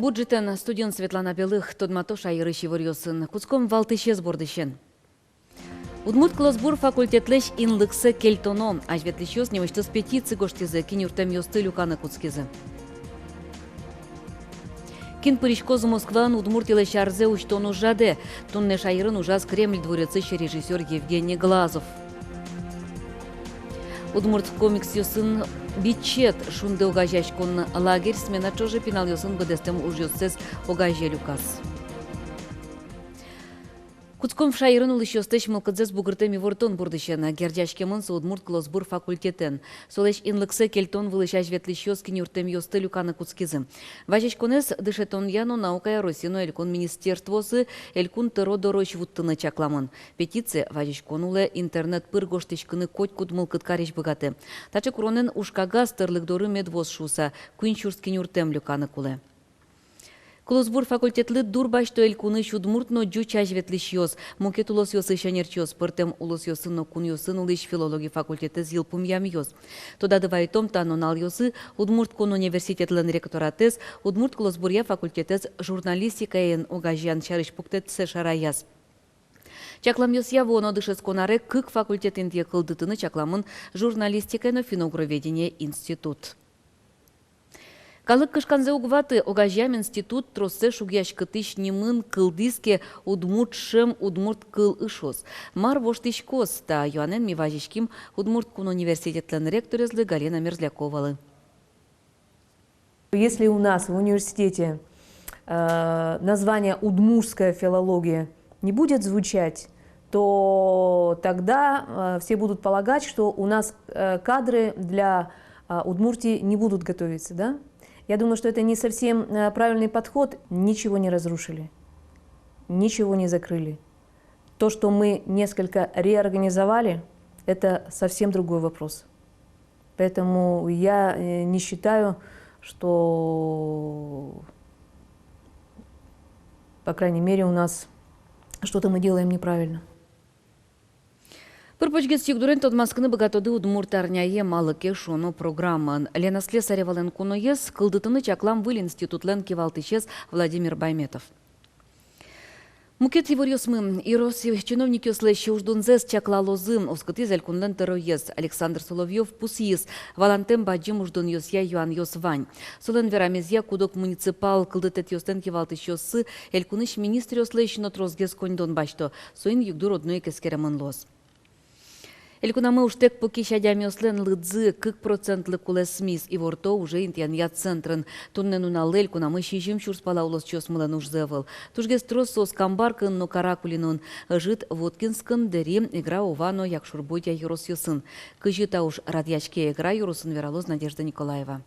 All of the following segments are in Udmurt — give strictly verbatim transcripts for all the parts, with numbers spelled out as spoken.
Бур ӝытэн! Студиын Светлана Белых. Тодмато шаерысь иворъёсын. Кутском валтӥсез бордысен. Удмурт кылосбур факультетлэсь инлыксэ кельтоно. Азьветлӥсьёс нимысьтыз петици гожтӥзы, киньыртэмъёсты люканы кутскизы. Кин пыриськоз Москваын Удмуртилэсь арзэ усьтон ужрадэ? Туннэ шаерын ужаз Кремль дворецысь режиссёр Евгений Глазов. Удмурт комиксъёсын бичет. «Шунды» огазеяськон лагерь смена ӵоже пиналъёсын быдэстэм ужъёссэс огазе люказ. Кутском шаерын улӥсьёслэсь мылкыдзэс бугыртэм ивортон бордысен. Герӟаськемын со удмурт кылосбур факультетэн. Солэсь инлыксэ кельтон вылысь азьветлӥсьёс киньыртэмъёсты люканы кутскизы. Вазиськонэз дышетонъя но наукая Россиысь но элькун министерствоосы элькун тӧро дорозь вуттыны чакламын. Петици вазиськон улэ интернет пыр гожтӥськыны котькуд мылкыд карись быгатэ. Таӵе куронэн ужкагаз тӧрлык доры мед вуоз шуыса, куинь сюрс киньыртэм люканы кулэ. Кылосбур факультетлы дурбасьто элькунысь удмурт но ӟуч азьветлӥсьёс, мукет улосъёсысь ӧнерчиос, пӧртэм улосъёсын но кунъёсын улӥсь филологи факультетэз йылпумъямъёс. Тодады вайытом, та нуналъёсы Удмурт кун университетлэн ректоратэз удмурт кылосбуръя факультетэз журналистикаен огазеян сярысь пуктэтсэ шараяз. Чакламъёсъя, вуоно дышетскон аре кык факультет интые кылдытыны чакламын журналистикая но финно-угроведения институт. Калык кышканзэ уг ваты. Огазеям институт троссэ шугъяськытӥсь нимын кылдӥз ке, удмурт шӧм удмурт кыл ышоз. Мар воштӥськоз? Та юанэн ми вазиським Удмурт кун университетлэн ректорезлы Галина Мерзляковалы. Если у нас в университете, э, название «удмуртская филология» не будет звучать, то тогда, э, все будут полагать, что у нас, э, кадры для, э, Удмуртии не будут готовиться, да? Я думаю, что это не совсем, э, правильный подход. Ничего не разрушили, ничего не закрыли. То, что мы несколько реорганизовали, это совсем другой вопрос. Поэтому я, э, не считаю, что, по крайней мере, у нас что-то мы делаем неправильно. Пыр-почгес югдурен тодматскыны быгатоды «Удмурт арняе» малы ке шуоно программаын. Лена Слесаревалэн куноез кылдытыны чаклам выль институтлэн кивалтӥсез Владимир Байметов. Мукет иворъёсмы. Ёрос чиновникъёслэсь уждунзэс чаклалозы, оскытӥз элькунлэн тӧроез. Александр Соловьёв пусйиз: валантэм бадӟым уждунъёсъя юанъёс вань. Солэн верамезъя, куд-ог муниципал кылдытэтъёслэн кивалтӥсьёссы элькунысь министръёслэсь но тросгес коньдон басьто, соин югдур одно ик эскеремын луоз. Элькунамы ужтэк пукись адямиослэн лыдзы кык процентлы кулэсмиз, иворто уже интыянъя центрын. Туннэ нуналлы элькунамы сизьым сюрс пала улосчиосмылэн ужзы ӧвӧл. Тужгес трос соос Камбаркаын но Каракулиноын, ӧжыт Воткинскын, Дэри, Игра, Ува но Якшур-Бӧдья ёросъёсын. Кызьы та уж радъяське Эгра ёросын, вералоз Надежда Николаева.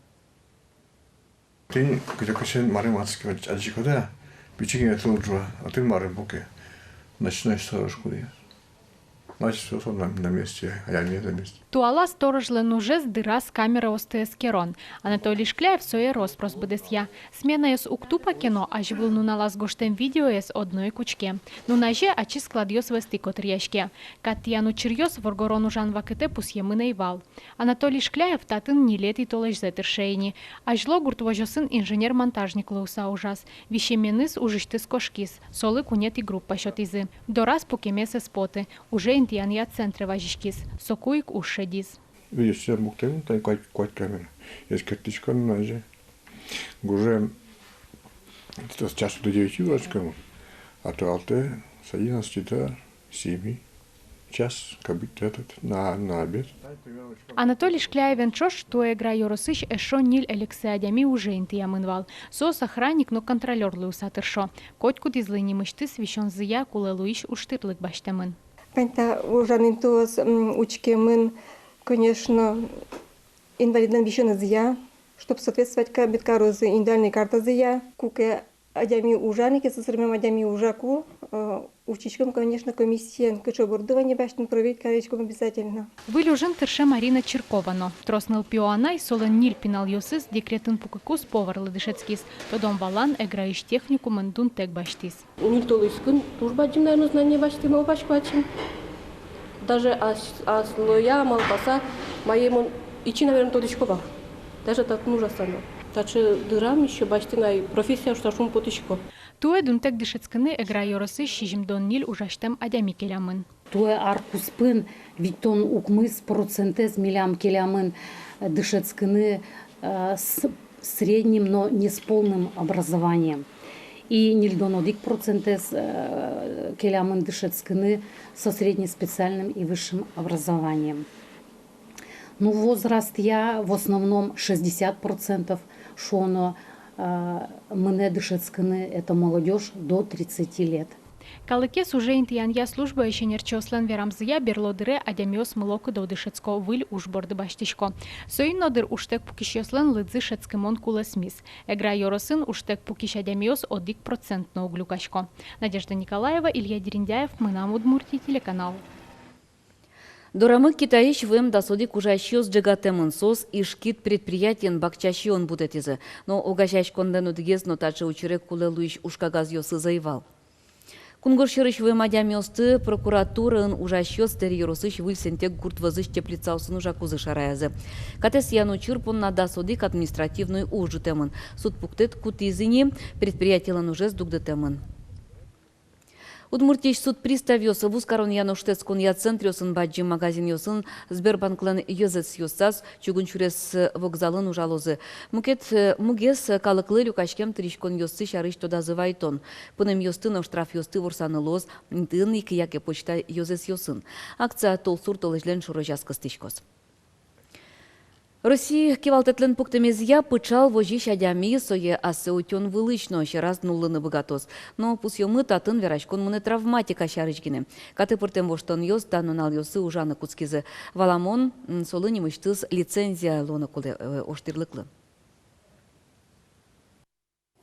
Тӥни кыдёкысен марым адске, адӟиськод-а, пичи гинэ тыл ӝуа, отын марым пуке. Ночной сторож кудӥз. Значит, всё, со на, на месте, а я не на месте. Туала сторожлэн ужез дыраз камераосты эскерон. Анатолий Шкляев сое рос-прос быдэсъя. Сменаез уг тупа ке но, азьвыл нуналаз гожтэм видеоез одно ик учке. Нуназе ачиз складъёс вӧзтӥ котыръяське. Кат тӥян учыръёс воргорон ужан вакытэ пусъемын ӧй вал. Анатолий Шкляев татын ньылетӥ толэзьзэ тырше ини. Азьло гурт возёсын инженер-монтажник луыса ужаз. Висеменыз ужысьтыз кошкиз, солы куинетӥ группа сётӥзы. Дораз пукемез ӧз поты, уже интыянъя центре вазиськиз, соку ик уж шедиз. Видишь, всё пуктэм, тани куать, куать камера. Эскерттӥсько но, нуназе. Гужем, это с часу до девяти вроде как, а туалты с одиннадцати до семи. Час, как будто этот, на, на обед. Анатолий Шкляевен ӵош туэ Эгра ёросысь эшшо ньыль элексэ адями уже интыямын вал. Соос охранник но контролёр луыса тыршо. Котькудӥзлы нимысьтыз висёнзыя кулэ луись ужтӥрлык басьтэмын. Тани та ужан интыос, м, учкемын, конечно, инвалидлэн висёнзыя, чтоб соответствовать ка-, мед карозы индивидуальной картазыя. Куке адями ужаны ке, сӧсырмем адями ужаку, э, учкиськом, конечно, комиссиен, кыӵе оборудование басьтыны, проверить кариськом обязательно. Выль ужын тырше Марина Чиркова но. Трос нылпио анай солэн ньыль пиналъёсыз декретын пукыкуз поварлы дышетскиз. Тодон-валан Эграысь техникумын дунтэк басьтӥз. Ньыль толэзьскын туж бадӟым, наверно, знание басьтӥ, малпасько ачим. Даже ас-, аслоя малпаса, мае мон ичи, наверно, тодӥсько вал. Даже татын ужаса но. Таӵе дырам ещё басьтыны ай профессия ӵошатыны потӥсько. Туэ дунтэк дышетскыны Эгра ёросысь сизьымдон ньыль ужасьтэм адями келямын. Туэ ар куспын витьтон укмыс процентэз милям келямын, э, дышетскыны, э, с средним, но не с полным образованием. И ньыльдон одӥг процентэз, э, келямын дышетскыны со среднеспециальным и высшим образованием. Ну, возрастъя, в основном шестьдесят процентов, шуоно, э, мынэ дышетскыны, это молодёжь до тридцати лет. Калыкез уже интыянъя службаысь ӧнерчиослэн верамзыя, берло дыре адямиос мылокыдо дышетско, выль уж борды басьтӥсько. Соин но дыр ужтэк пукисьёслэн лыдзы шӧдскымон кулэсмиз. Эгра ёросын ужтэк пукись адямиос одӥг процент но уг люкасько. Надежда Николаева, Илья Дерендяев, «Мынам Удмуртие» телеканал. Дорамы Китайысь вуэм дас одӥг ужасьёс ӝегатэмын. Соос Ижкит предприятиын бакча сиён будэтӥзы. Но огазеяськонлэн одӥгез но таӵе учыре кулэ луись ужкагазъёсыз ӧй вал. Кунгож сьӧрысь вуэм адямиосты прокуратураын ужасьёс Дэри ёросысь Выльсэнтек гурт вӧзысь теплицаосын ужакузы шараязы. Катэ сӥян учыр понна дас одӥг административной уж ӝутэмын. Суд пуктэт кутӥз ини, предприятилэн ужез дугдытэмын. Удмуртиысь суд приставъёс вузкаронъя но шутэтсконъя центръёсын, бадӟым магазинъёсын, Сбербанклэн ёзэсъёсаз, чугун сюрес вокзалын ужалозы. Мукет, э, мугез — калыклы люкаськем тыриськонъёссы сярысь тодазы вайтон. Пунэмъёсты но штрафъёсты ворсаны луоз интыын ик яке почта ёзэсъёсын. Акция толсур толэзьлэн шорозяз кыстӥськоз. Россия кивалтэтлэн пуктэмезъя, пычал возись адями сое ассэ утён вылысь но сьӧраз нуллыны быгатоз. Но пусъёмы, татын вераськон мынэ травматика сярысь гинэ. Катэ пӧртэм воштонъёс та нуналъёсы ужаны кутскизы. Валамон, м, солы нимысьтыз лицензия луыны кулэ, э, ожтӥрлыклы.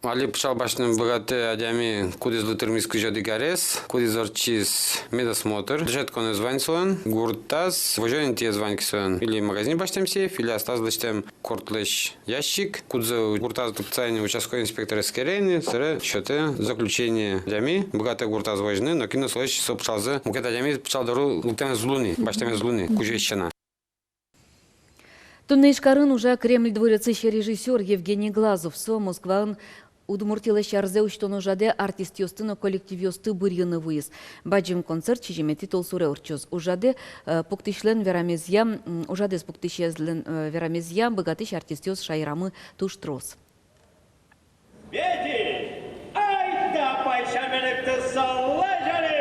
Али пычал басьтыны быгатэ адями, кудӥзлы тырмиз кызь одӥг арес, кудӥз ортчиз медосмотр, дышетсконэз вань солэн, гуртаз возён интыез вань ке солэн, или магазине басьтэм сейф, или астаз лэсьтэм кортлэсь ящик, кудзэ гуртаз лыктыса ини участковой инспектор эскере ини, собере сётэ заключение. Адями быгатэ гуртаз возьыны, но кин но солэсь со пычалзэ, мукет адями пычал доры лыктэмез уг луы ни, басьтэмез уг луы ни кузёез сяна. Туннэ Ижкарын ужа Кремль дворецысь режиссёр Евгений Глазов. Со Москваын Удмуртилэсь арзэ усьтон ужрадэ артистъёсты но коллективъёсты бырйыны вуиз. Бадӟым концерт сизьыметӥ толсуре ортчоз. Ужрадэ, э, пуктӥсьлэн верамезъя, м, ужрадэз пуктӥсьлэн, э, верамезъя, быгатӥсь артистъёс шаерамы туж трос. Бети! Айда, пай сямен эктэ, солэсь али!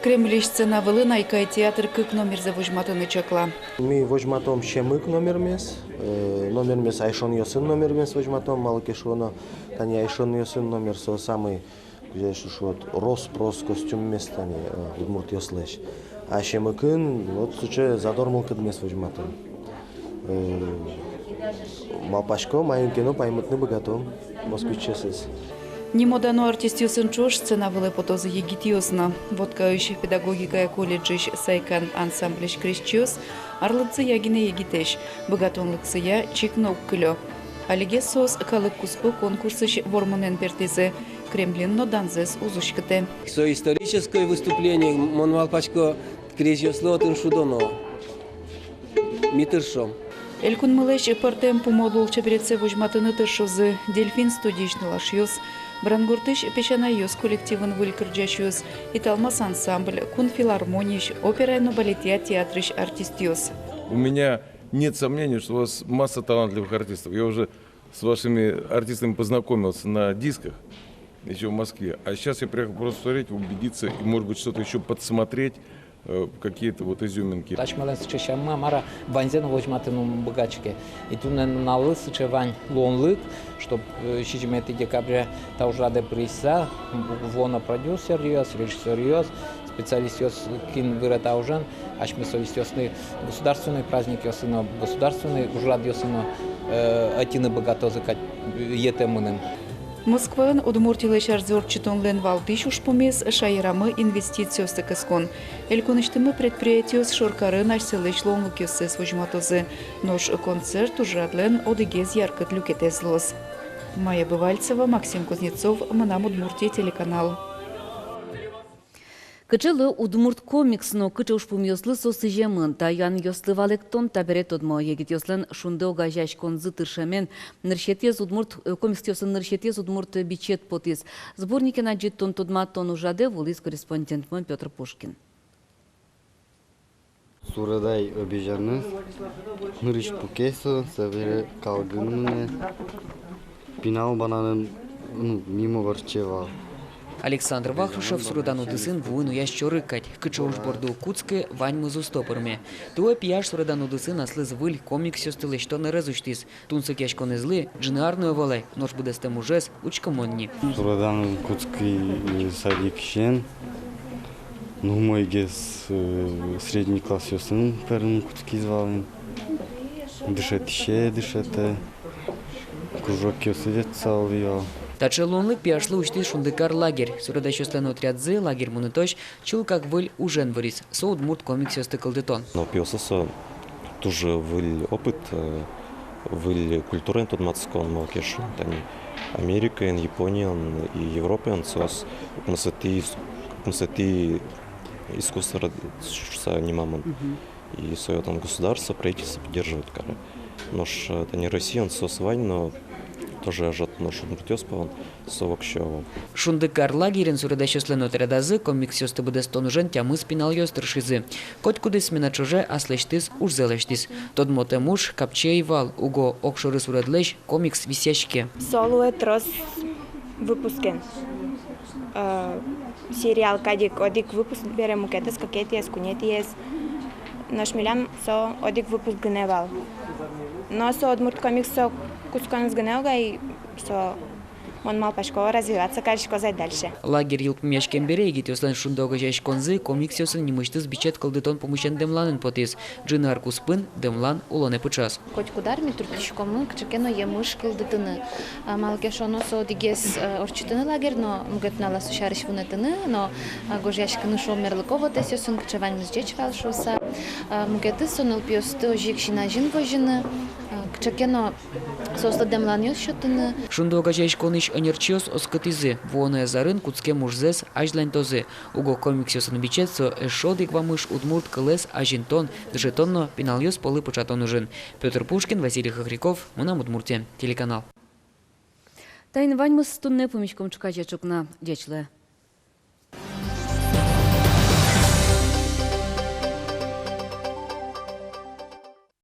Кремльысь сцена вылын «Айкай» театр кык номерзэ возьматыны чакла. Ми возьматом «Семык» номермес, э, номермес, айшонъёсын номермес возьматом, малы ке шуоно, тани айшонъёсын номер со самый Кызьы шуод, рос-прос костюммес тани, э, удмуртъёслэсь. А «Семыкын» вот сыӵе задор мылкыдмес возьматом. Э, малпасько, маин ке но паймытыны быгатом москвичъёсыз. Нимо-дано артистъёсын ӵош сцена вылэ потозы егитъёс но. Воткаысь педагогикая колледжысь «Сайкан» ансамбльысь крезьчиос арлыдзыя гинэ егитэсь, быгатонлыксыя чик но уг кылё. Алигес соос калык куспо конкурсысь вормонэн бертӥзы. Кремлин но данзэс уз уськытэ. Со историческое выступление, мон малпасько, крезьёслы отын шудоно. Ми тыршом. Элькунмылэсь пӧртэм пумо лулчеберетсэ возьматыны тыршозы «Дельфин» студиысь нылашъёс, Брангуртысь «Песянайёс» коллективын выль кырӟасьёс, «Италмас» ансамбль, Кун филармониысь, операя но балетъя театрысь артистъёс. У меня нет сомнений, что у вас масса талантливых артистов. Я уже с вашими артистами познакомился на дисках ещё в Москве. А сейчас я приехал просто посмотреть, убедиться и, может быть, что-то ещё подсмотреть, э, какие-то вот изюминки. Асьмелэн сыӵе сяммы, мар-а, ваньзэ но возьматыны ум быгатӥське. И туннэ нуналлы сыӵе вань луонлык, чтоб, э, сизьыметӥ декабре та ужрадэ пырыса, м, вуоно продюсеръёс, режиссёръёс, специалистъёс, кин выре та ужен, асьме солистъёсты государственной праздникъёсы но, государственной ужрадъёсы но, э, ӧтьыны быгатозы кадь, э, йӧтэ мыным. Москваын Удмуртилэсь арзэ ортчытонлэн валтӥсь ужпумез — шаерамы инвестициосты кыскон. Элькунысьтымы предприятиос шоркарын асьсэлэсь луонлыкъёссэс возьматозы. Нош концерт ужрадлэн одӥгез яркыт люкетэз луоз. Майя Бывальцева, Максим Кузнецов, «Мынам Удмуртие» телеканал. Кыӵе луэ удмурт комикс но кыӵе ужпумъёслы со сӥземын? Та юанъёслы валэктон табере тодмо. Егитъёслэн «Шунды» огазеяськонзы тыршемен, нырысетӥез удмурт, э, комиксъёсын нырысетӥез удмурт бичет потӥз. Сборникен адӟытон-тодматон ужрадэ вуылӥз корреспондентмы Пётр Пушкин. Суредай обезьянэз, нырысь пуке со, собере калгыны мынэ, пинал бананэн, ну, мимо ортче вал. Александр Вахрушев суредан удысын вуын уяз чорыг кадь. Кыӵе уж борды уг кутскы, ваньмыз усто пӧрме. Туэ пияш суредан удысын аслыз выль комиксъёсты лэсьтон ӧрез усьтӥз. Тунсыкъяськонэзлы ӝыны ар но ӧвӧл ай, нош быдэстэм ужез учкымон ни. Суредан кутски, э, садикысен, ну, умойгес, э, средний классъёсын пӧрмыны кутскиз вал ини. Дышетӥсе дышетэ, кружокъёсы ветлыса улӥ вал. Таӵе луонлык пияшлы усьтӥз «Шундыкар» лагерь. Суредасьёслэн отрядзы лагерь мунытозь чылкак выль ужен выриз. Со удмурт комиксъёсты кылдытон. Нылпиослы со туж выль опыт, э, выль культураен тодматскон, малы ке шуоно тани Америкаен, Япониен и Европаен соос укмысэтӥ ис-, укмысэтӥ искусство род-, шуыса нимамын. Мгм. И сое отын государство, правительство поддерживать каре. Нош, э, тани Россиын соос вань, но тоже ӧжыт, нош удмуртъёс пӧлын со воксё ӧвӧл. «Шундыкар» лагерьын суредасьёслэн отрядазы комиксъёсты быдэстон ужен тямыс пиналъёс тыршизы. Котькудӥз смена ӵоже аслэсьтыз ужзэ лэсьтӥз. Тодмотэм уж капчи ӧй вал, уго огшоры суредлэсь комикс висъяське. Со луэ трос выпускен. Э, сериал кадь ик, одӥг выпуск бере, мукетыз кыкетӥез, куинетӥез. Нош милям со одӥг выпуск гинэ вал. Но со удмурт комикс, со кутсконэз гинэ уг ай, со, мон малпасько, развиваться кариськоз ай дальше. Лагерь йылпумъяськем бере егитъёслэн «Шунды» огазеяськонзы комиксъёсын нимысьтыз бичет кылдытон пумысен дэмланэн потӥз. Ӝыны ар куспын дэмлан улонэ пыӵаз. Котькуд ар ми турттӥськомы кыӵе ке но емыш кылдытыны. А, малы ке шуоно, со одӥгез, э, ортчытыны лагерь но, мукет нуналаз со сярысь вунэтыны но, а, гожъяськыны, шуом, мерлыко вотэсъёсын, кыӵе ваньмыз ӟеч вал шуыса. А, мукетыз со нылпиосты озьы ик син азьын возьыны, а, кыӵе ке но соослы дэмланъёс сётыны. «Шунды» огазеяськонысь ӧнерчиос оскытӥзы: вуоно арын кутскем ужзэс азьланьтозы. Уго комиксъёсын бичет со эшшо одӥг вамыш удмурт кылэз азинтон, дышетон но пиналъёс пӧлы пыӵатон ужын. Пётр Пушкин, Василий Хохряков, «Мынам Удмуртие» телеканал. Таин ваньмыз. Туннэ пумиськом ӵуказе ӵукна. Ӟеч луэ.